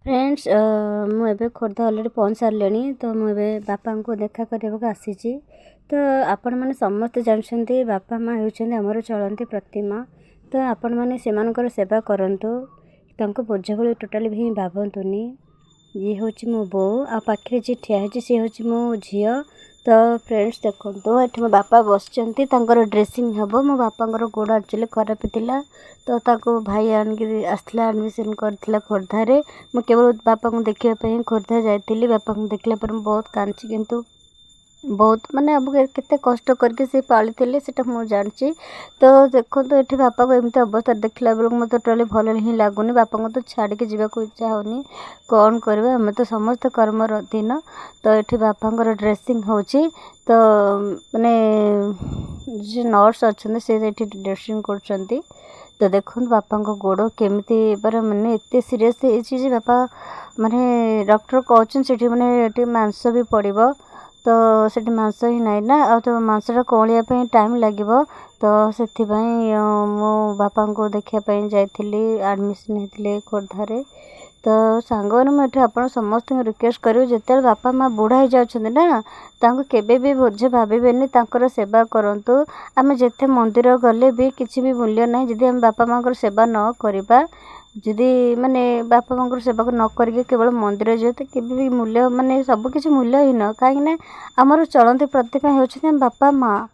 Friends, ମୁଁ ଏବେ Khordha already ପହଞ୍ଚି ସାରିଲିଣି। ତ ମୁଁ ଏବେ ବାପାଙ୍କୁ ଦେଖା କରିବାକୁ ଆସିଛି। ତ ଆପଣମାନେ ସମସ୍ତେ ଜାଣିଛନ୍ତି, ବାପା ମା' ହେଉଛନ୍ତି ଆମର ଚଳନ୍ତି ପ୍ରତିମା। ତ ଆପଣମାନେ ସେମାନଙ୍କର ସେବା କରନ୍ତୁ, ତାଙ୍କୁ ବୋଝ ଭଳି ଟୋଟାଲି ବି ଭାବନ୍ତୁନି। ଇଏ ହେଉଛି ମୋ ବୋଉ, ଆଉ ପାଖରେ ଯିଏ ଠିଆ ହେଇଛି ସିଏ ହେଉଛି ମୋ ଝିଅ। ତ ଫ୍ରେଣ୍ଡସ୍, ଦେଖନ୍ତୁ, ଏଠି ମୋ ବାପା ବସିଛନ୍ତି, ତାଙ୍କର ଡ୍ରେସିଂ ହେବ। ମୋ ବାପାଙ୍କର ଗୋଡ଼ ଆକ୍ଚୁଆଲି ଖରାପ ଥିଲା, ତ ତାକୁ ଭାଇ ଆଣିକି ଆସିଥିଲା, ଆଡ଼ମିସନ୍ କରିଥିଲା ଖୋର୍ଦ୍ଧାରେ। ମୁଁ କେବଳ ବାପାଙ୍କୁ ଦେଖିବା ପାଇଁ ଖୋର୍ଦ୍ଧା ଯାଇଥିଲି। ବାପାଙ୍କୁ ଦେଖିଲା ପରେ ମୁଁ ବହୁତ କାନ୍ଦିଛି, କିନ୍ତୁ ବହୁତ ମାନେ ଆମକୁ କେତେ କଷ୍ଟ କରିକି ସେ ପାଳିଥିଲେ, ସେଇଟା ମୁଁ ଜାଣିଛି। ତ ଦେଖନ୍ତୁ, ଏଠି ବାପାକୁ ଏମିତି ଅବସ୍ଥାରେ ଦେଖିଲା ବେଳକୁ ମୋତେ ଟୋଟାଲି ଭଲ ହିଁ ଲାଗୁନି। ବାପାଙ୍କୁ ତ ଛାଡ଼ିକି ଯିବାକୁ ଇଚ୍ଛା ହେଉନି। କ'ଣ କରିବା, ଆମେ ତ ସମସ୍ତେ କର୍ମର ଅଧୀନ। ତ ଏଠି ବାପାଙ୍କର ଡ୍ରେସିଂ ହେଉଛି। ତ ମାନେ ଯିଏ ନର୍ସ ଅଛନ୍ତି, ସେ ଏଠି ଡ୍ରେସିଂ କରୁଛନ୍ତି। ତ ଦେଖନ୍ତୁ, ବାପାଙ୍କ ଗୋଡ଼ କେମିତି ପୁରା ମାନେ ଏତେ ସିରିୟସ୍ ହେଇଛି ଯେ ବାପା ମାନେ ଡକ୍ଟର କହୁଛନ୍ତି ସେଠି ମାନେ ଟିକେ ମାଂସ ବି ପଡ଼ିବ। ତ ସେଠି ମାଂସ ହିଁ ନାହିଁ ନା, ଆଉ ତ ମାଂସଟା କଅଁଳିବା ପାଇଁ ଟାଇମ୍ ଲାଗିବ। ତ ସେଥିପାଇଁ ମୁଁ ବାପାଙ୍କୁ ଦେଖିବା ପାଇଁ ଯାଇଥିଲି, ଆଡ଼ମିସନ୍ ହେଇଥିଲେ ଖୋର୍ଦ୍ଧାରେ। ତ ସାଙ୍ଗମାନେ, ମୁଁ ଏଠି ଆପଣ ସମସ୍ତଙ୍କୁ ରିକ୍ୱେଷ୍ଟ କରିବି, ଯେତେବେଳେ ବାପା ମା' ବୁଢ଼ା ହେଇଯାଉଛନ୍ତି ନା, ତାଙ୍କୁ କେବେ ବି ବୋଝ ଭାବିବେନି, ତାଙ୍କର ସେବା କରନ୍ତୁ। ଆମେ ଯେତେ ମନ୍ଦିର ଗଲେ ବି କିଛି ବି ମୂଲ୍ୟ ନାହିଁ, ଯଦି ଆମେ ବାପା ମାଆଙ୍କର ସେବା ନ କରିବା। ଯଦି ମାନେ ବାପା ମାଆଙ୍କର ସେବାକୁ ନ କରିକି କେବଳ ମନ୍ଦିର ଯିବା, ତ କେବେ ବି ମୂଲ୍ୟ ମାନେ ସବୁକିଛି ମୂଲ୍ୟହୀନ। କାହିଁକିନା ଆମର ଚଳନ୍ତି ପ୍ରତିମା ହେଉଛନ୍ତି ଆମ ବାପା ମା'।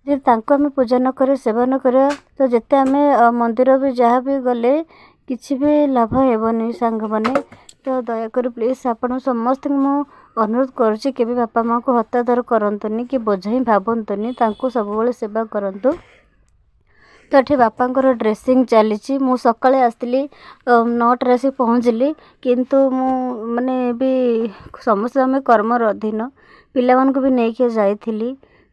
ଯଦି ତାଙ୍କୁ ଆମେ ପୂଜା ନ କରିବା, ସେବା ନ କରିବା, ତ ଯେତେ ଆମେ ମନ୍ଦିର ବି ଯାହା ବି ଗଲେ କିଛି ବି ଲାଭ ହେବନି ସାଙ୍ଗମାନେ। ତ ଦୟାକରି ପ୍ଲିଜ୍, ଆପଣ ସମସ୍ତଙ୍କୁ ମୁଁ ଅନୁରୋଧ କରୁଛି, କେବେ ବାପା ମାଆଙ୍କୁ ହତାଦର କରନ୍ତୁନି କି ବୋଝ ହିଁ ଭାବନ୍ତୁନି, ତାଙ୍କୁ ସବୁବେଳେ ସେବା କରନ୍ତୁ। ତ ଏଠି ବାପାଙ୍କର ଡ୍ରେସିଂ ଚାଲିଛି। ମୁଁ ସକାଳେ ଆସିଥିଲି, 9ଟାରେ ଆସି ପହଞ୍ଚିଲି। କିନ୍ତୁ ମୁଁ ମାନେ ବି ସମସ୍ତେ ଆମେ କର୍ମର ଅଧୀନ, ପିଲାମାନଙ୍କୁ ବି ନେଇକି ଯାଇଥିଲି,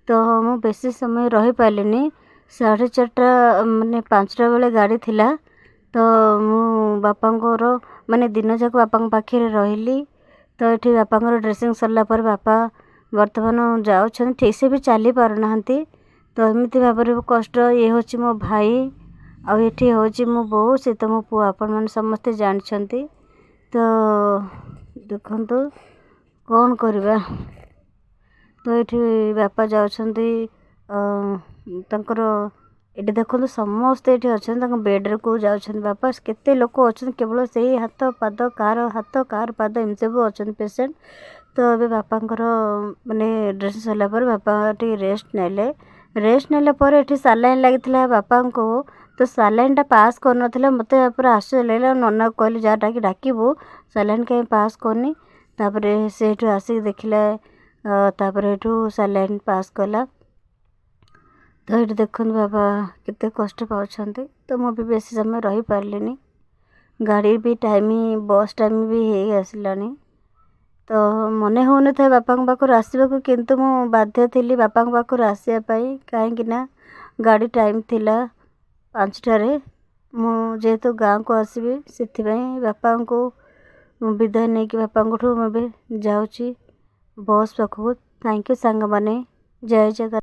ତ ମୁଁ ବେଶୀ ସମୟ ରହିପାରିଲିନି। 4:30 ମାନେ 5ଟା ବେଳେ ଗାଡ଼ି ଥିଲା। ତ ମୁଁ ବାପାଙ୍କର ମାନେ ଦିନଯାକ ବାପାଙ୍କ ପାଖରେ ରହିଲି। ତ ଏଠି ବାପାଙ୍କର ଡ୍ରେସିଂ ସରିଲା ପରେ ବାପା ବର୍ତ୍ତମାନ ଯାଉଛନ୍ତି, ଠିକ୍ସେ ବି ଚାଲି ପାରୁନାହାନ୍ତି। ତ ଏମିତି ଭାବରେ କଷ୍ଟ। ଇଏ ହେଉଛି ମୋ ଭାଇ, ଆଉ ଏଠି ହେଉଛି ମୋ ବୋଉ, ସେ ତ ମୋ ପୁଅ, ଆପଣମାନେ ସମସ୍ତେ ଜାଣିଛନ୍ତି। ତ ଦେଖନ୍ତୁ, କ'ଣ କରିବା। ତ ଏଠି ବାପା ଯାଉଛନ୍ତି ତାଙ୍କର। ଏଠି ଦେଖନ୍ତୁ, ସମସ୍ତେ ଏଠି ଅଛନ୍ତି। ତାଙ୍କ ବେଡ଼୍କୁ ଯାଉଛନ୍ତି ବାପା। କେତେ ଲୋକ ଅଛନ୍ତି, କେବଳ ସେଇ ହାତ ପାଦ, କାହାର ହାତ କାହାର ପାଦ, ଏମିତି ସବୁ ଅଛନ୍ତି ପେସେଣ୍ଟ। ତ ଏବେ ବାପାଙ୍କର ମାନେ ଡ୍ରେସିଂ ସରିଲା ପରେ ବାପା ଟିକେ ରେଷ୍ଟ ନେଲେ। ରେଷ୍ଟ ନେଲା ପରେ ଏଠି ସାଲାଇନ୍ ଲାଗିଥିଲା ବାପାଙ୍କୁ, ତ ସାଲାଇନ୍ଟା ପାସ୍ କରୁନଥିଲା। ମୋତେ ପୁରା ଆଶ୍ଚର୍ଯ୍ୟ ଲାଗିଲା। ନନାକୁ କହିଲି, ଯା ଡାକିବୁ, ସାଲାଇନ୍ କାହିଁ ପାସ୍ କରୁନି। ତାପରେ ସେ ଏଠୁ ଆସିକି ଦେଖିଲା, ତାପରେ ଏଠୁ ସାଲାଇନ୍ ପାସ୍ କଲା। ତ ଏଠି ଦେଖନ୍ତୁ, ବାବା କେତେ କଷ୍ଟ ପାଉଛନ୍ତି। ତ ମୁଁ ବି ବେଶୀ ସମୟ ରହିପାରିଲିନି, ଗାଡ଼ି ବି ଟାଇମ୍, ବସ୍ ଟାଇମ୍ ବି ହେଇ ଆସିଲାଣି। ତ ମନେ ହେଉନଥାଏ ବାପାଙ୍କ ପାଖରୁ ଆସିବାକୁ, କିନ୍ତୁ ମୁଁ ବାଧ୍ୟ ଥିଲି ବାପାଙ୍କ ପାଖରୁ ଆସିବା ପାଇଁ, କାହିଁକି ନା ଗାଡ଼ି ଟାଇମ୍ ଥିଲା 5ଟାରେ। ମୁଁ ଯେହେତୁ ଗାଁକୁ ଆସିବି, ସେଥିପାଇଁ ବାପାଙ୍କୁ ବିଦାୟ ନେଇକି ବାପାଙ୍କଠୁ ମୁଁ ଏବେ ଯାଉଛି ବସ୍ ପାଖକୁ। Thank you ସାଙ୍ଗମାନେ, ଜୟ ଜଗନ୍ନାଥ।